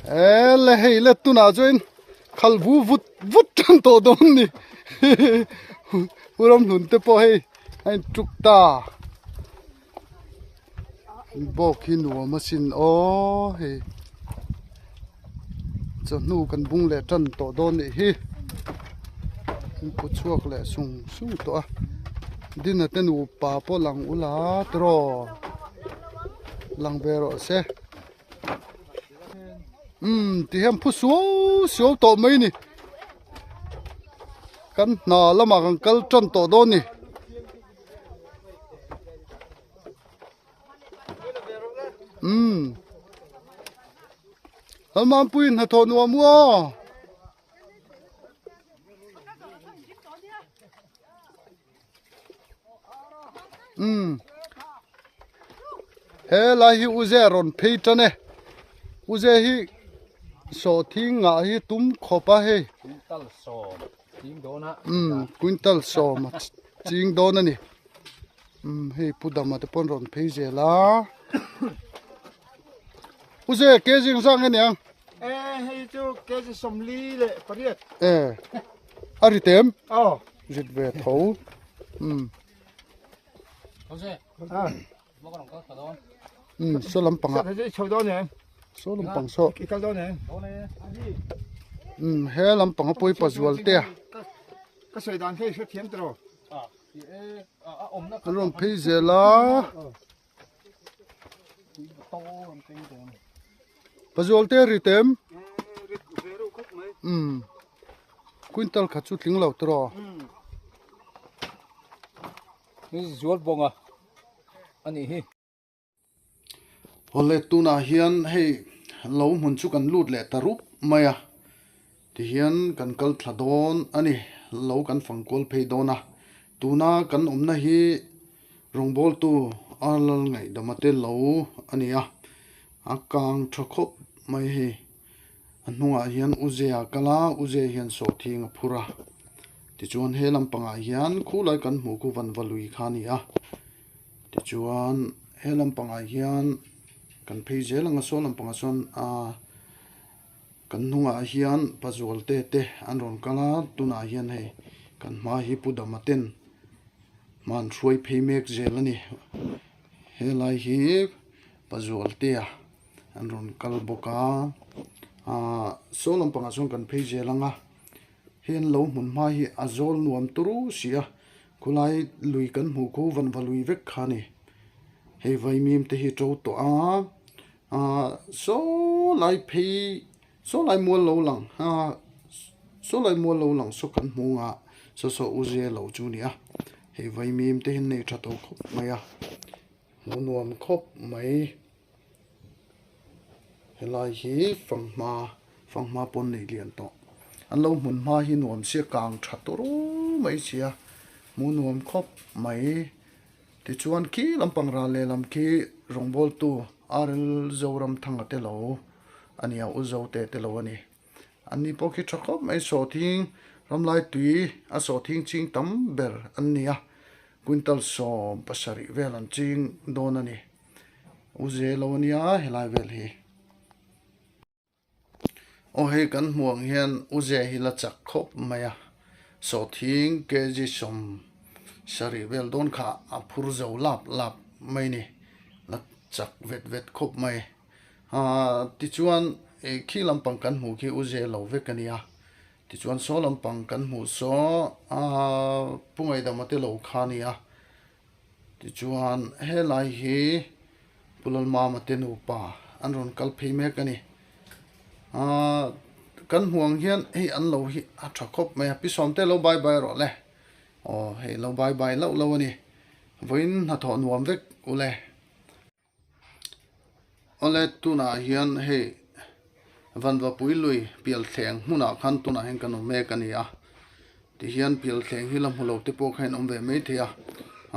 Ele hei le tunah chuan khal vu vut vut tan tawh dawn ni u ram hlun te pawh hei a in tuk ta bawk hi nuam asin aw hei chawhnu kan bung leh tan tawh dawn nih hi an pu chhuak leh sung sung tawh a dinner te nupa pawh lang ula tiraw lang ve rawh se. Umm ti hian phu suau suau tawh mai ni kan hna lamah kan kal tan tawh dawn ni umm Lalmanpuiin hnathawh nuam u aw. Umm he lai hi uze a rawn phei tan e uze hi sawhthing ngah hi tum khawp a hei quintal sawm ching dawn a umm quintal sawm a ching dawn a ni umm hei pu dama te pawh an rawn phei zel a uze ke zing zang aniang. E hei chu kg 48 leh pariat. E a ri tem? Aw. Rit ve tho. Um. Um saw lampang ah. Chho dawn em? Saw lampang saw. I kal dawn em? Um he lampang a pawi pa zual te a. Ka sawi dan kha i hrethiam tiraw? An rawn phei zel a. Pazual te ri tem umm quintal khat chu tling lo tiraw zual bawnga a nih hi. Awle tunah hian hei lo hmun chu kan lut leh ta rup mai a tihian kan kal thla dawn a ni lo kan fang kual phei dawn a tuna kan awmna hi. Rawngbawltu a lal ngaihdam a tel lo a ni a, a kang tha khawp mai hei. A hnungah hian Uze a kal a, Uze hian sawhthing a phur a. Tichuan he lampangah hian khulai kan hmuh khu vanva lui kha a ni a. Tichuan he lampangah hian kan phei zel ang a, saw lampangah chuan aaa kan hnungah hian Pazualte te an rawn kal a, tunah hian hei kan hma hi Pu Dama ten. Hman hruai phei mek zel a ni. Helai hi Pazualtea an rawn kal bawk a, ahh saw lampangah chuan kan phei zel ang a, hei an lo hmun hma hi a zawl nuam turu si a, khulai lui kan hmuh khu vanva lui vek kha a ni. Hei vaimim te hi to tawh a, ahh saw lai phei Saw lai mual lo lang a saw lai mual lo lang saw kan hmu ang a saw saw u zia lo chu a ni a hei vaimim te hi an nei tha tawh khawp mai a hmuh nuam khawp mai helai hi fanghma fanghma pawn nei lian tawh an lo hmun hma hi nuam sia kang tha tawrh mai sia hmuh nuam khawp mai. Tichuan khi lampang ral lehlam khi rawngbawltu RL Zoramthanga te lo a ni a, U Zote te lo a ni. An ni pawh khi tha khawp mai, sawhthing ramlai tui a sawhthing ching tam ber an ni a, quintal 70 vel an ching dawn a ni. U Ze lo a nia helai vel hi. Aw hei kan hmuh ang hian u ze hi la chak khawp mai a, sawhthing kg 70 vel dawn kha a phur zo lap lap mai ni, la chak vet vet khawp mai. Aaa tichuan ih khi lampang kan hmuh khi u ze lo vek a nia, tichuan saw lampang kan hmuh saw aaa Pu Ngaihdama te lo kha a nia, Tichuan helai hi Pu Lalmama te nupa an rawn kal phei mek a ni. Aaa kan hmuh ang hian hei an lo hi a tha khawp mai a, Pi Sawmte lo bye bye rawh le. Aw hei lo bye bye loh loh a ni. Vawiin hnathawh nuam vek u le. Awle tunah hian hei Vanvapui lui pialthleng hmunah khan tunah hian kan awm mek a ni a tihian pialthleng hi la hmu lo te pawh kha in awm ve mai thei a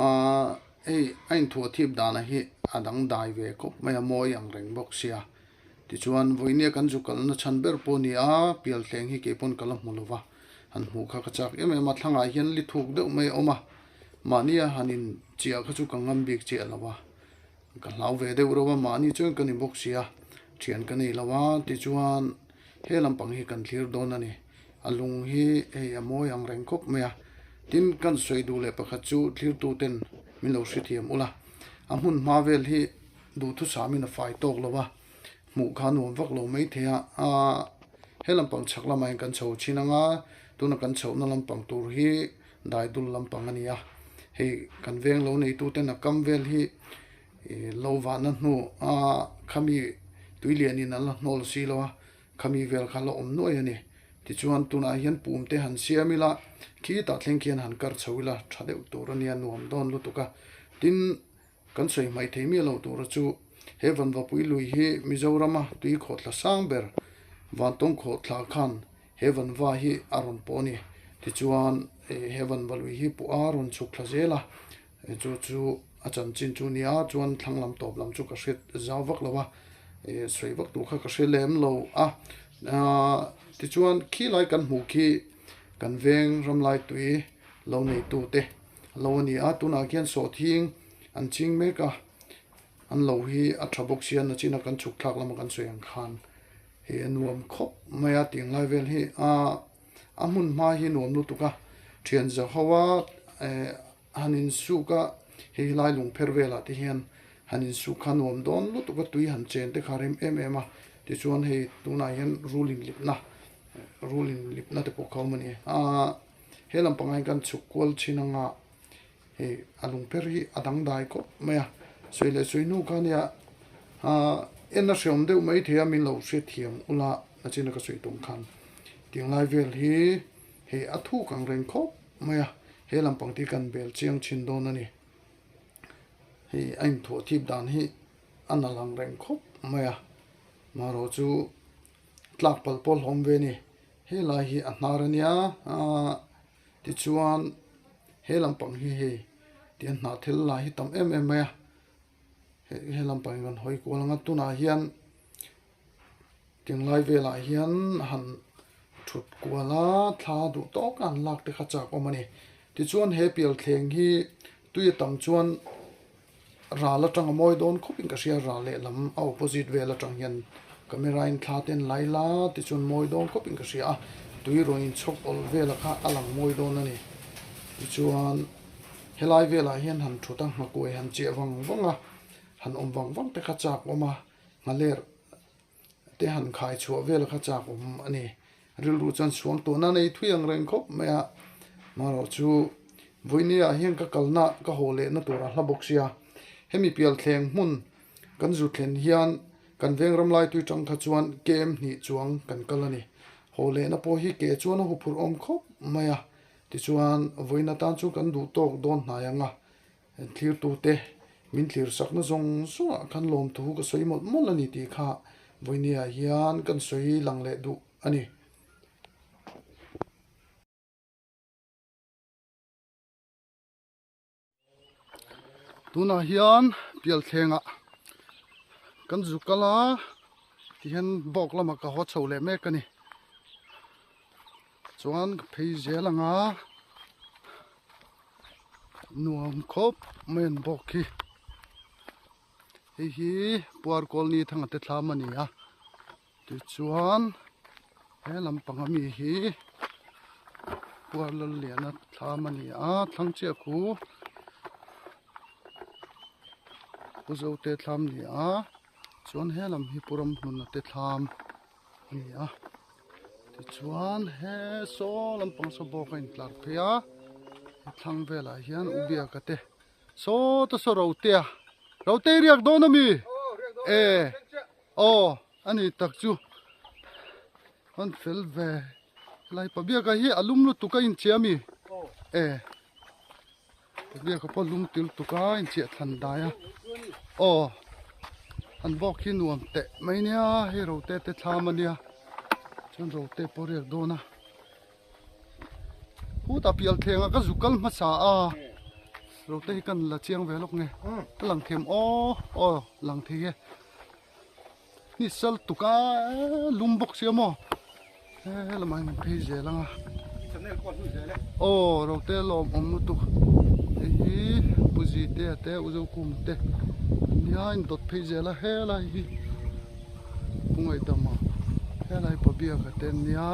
ahh hei a inthuah thip danah hi a dangdai ve khawp mai a mawi ang reng bawk sia tichuan vawinia kan zu kalna chhan ber pawh a ni a pialthleng hi keipawn ka la hmu lo va han hmuh kha ka chak em em a thlangah hian li thuk deuh mai a awm a mahnia han in chiah kha chu ka ngam bik chiah lo a. Ka hlau ve deuh reuh a, mahni chuan ka ni bawk si a. Thian ka nei lo a, tichuan he lampang hi kan thlir dawn a ni. A lung hi hei a mawi ang reng khawp mai a. Tin, kan sawi duh leh pakhat chu thlirtu ten min lo hrethiam ula. A hmun hma vel hi duhthusam in a fai tawk lo a, hmuh kha nuam vak lo mai thei a. Aaa he lampang chhak lamah hian kan chho thin ang a, tuna kan chhohna lampang tur hi daidul lampang a ni a. Hei kan veng lo neitu ten a kam vel hi Ih lo vahna hnu a khami tui lianin an la hnawl si lo a, khami vel kha la awm nuai a ni. Tichuan tunah hian pum te han siam ila, khitah thleng khian han kar chho ila tha deuh tur a nia nuam dawn lutuk a. Tin, kan sawi hmaih thei miah lo tura chu he Vanvapui lui hi Mizorama tui khawhthla sang ber Vantawng khawhthla khan he Vanva hi a rawn pawh a ni. Tichuan he Vanva lui hi pawh a rawn chhuk thla zel a, Chu chu a chanchin chu nia chuan thlang lam tawp lam chu ka hre zau vak lo a, ih sawi vak tur kha ka hre lem lo a, ahh tichuan khi lai kan hmuh khi kan veng ramlai tui lo neitu te lo a ni a, tunah khian sawhthing an ching mek a, an lo hi a tha bawk sia nachina kan chhuk thlak lama kan sawi ang khan hei a nuam khawp mai a tiang lai vel hi ahh a hmun hma hi nuam lutuk a, thian za ho a eh. Han insuk a, hei lai lungpher velah te hian han insuk kha nuam dawn lutuk a, tui han chen te kha rem em em a, tichuan hei tunah hian rul inlipna rul inlipna te pawh kha awm a ni a, he lam pangah hian kan chhuk kual thin anga hei a lungpher hi a dangdai khawp mai a, sawi leh sawi hnu kha ania ah en a hreawm deuh mai thei a min lo hrethiam ula nachina ka sawi tum khan tiang lai vel hi hei a thuk ang reng khawp mai a. He lampang te hi kan bel chiang thin dawn a ni. Hei a inthuah thip dan hi a na lang reng khawp mai a, marawh chu tlak palh pawh hlawm ve a ni. He lai hi a hnar a nia aaa tichuan he lampang hi hei tiang hnah thil lai hi tam em em mai a, he lampang hi kan hawi kual ang a tunah hian. Tinglai velah hian han thut kual a, thla duh tawk a han lak te kha chak awm a ni. Tichuan he pial thleng hi tui a tam chuan ral atang a mawi dawn khawp in ka hria, ral lehlam a opposite vel atang hian camera in thla te an lai la tichuan mawi dawn khawp in ka hria a, tui rawn inchhawk awl vela kha a lang mawi dawn a ni. Tichuan helai velah hian han thut a, nghakuai han chiah vang vang a, han awm vang vang te kha chak awm a. Nghaler te han khai chhuah vel kha chak awm a ni. Rilru chuan suang tawhna nei thui ang reng khawp mai a. Marawh chu vawinia hian ka kalna ka haw lehna tur a hla bawk sia. Hemi pial thleng hmun kan zu thlen hian kan veng ram lai tui tang kha chuan kem hnih chuang kan kal a ni. Haw lehna pawh hi ke chuan a huphurh awm khawp mai a. Tichuan vawiin atan chu kan duh tawk dawn hnai ang a. Thlirtute min thlir sakna zawng zawngah khan lawmthu ka sawi mawlh mawlh a ni tih kha vawinia hian kan sawi lang leh duh a ni. Tunah hian pialthlengah kan zu kal a tihian bawk lamah ka haw chho leh mek a ni. Chuan ka phei zel ang a. Nuam khawp mai an bawk hi hei hi puar kawlni thanga te thlam a ni a tichuan he lampang ami hi puar lal liana thlam a ni a thlang chiah khu pu zote thlam a ni a chuan he lam hi pu ramhluna te thlam a ni a tichuan he saw lampang saw bawk a intlar phei a he thlang velah hian u biaka te saw te saw rotea rote i riak dawn ami e aw a ni tak chu an fel ve helai pa biaka hi a lum lutuk a inchia ami e pa biaka pawh lum ti lutuk a inchiah thlan dai a aw an bawk hi nuam teh mai nia hei rote te thlam ania chuan rote pawh riak dawn a khutah pial thleng ah ka zu kal hmasa a rote hi kan la chiang ve lawk nge ka lang them aw aw lang thei e ni sal tuk a lum bawk sia maw he lamah hian kan phei zel ang a aw rote lawm awm lutuk hei hi puzi te a te uzo kum te nia in dawt phei zel a helai hi. Pu Ngaihdama helai Pabiaka te an nia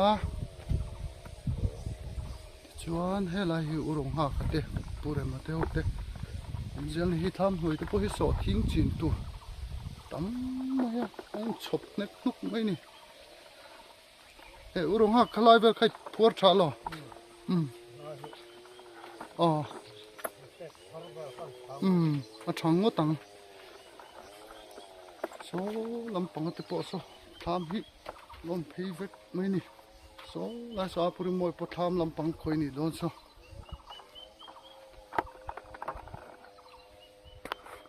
tichuan helai hi U Ronghaka te Pu Rema te ho te an zial ni hi thlam hnuai te pawh hi sawhthing chin tur tam mai a a inchhawp hnek hnuk mai a ni. Hei U Ronghaka khalai vel kha i phuar tha lo umm aw umm a tha ngawt ang saw lampang te pawh saw thlam hi a awm phei vek mai a ni saw lai saw a puri mawi pawh thlam lampang khawi a nih dawn saw.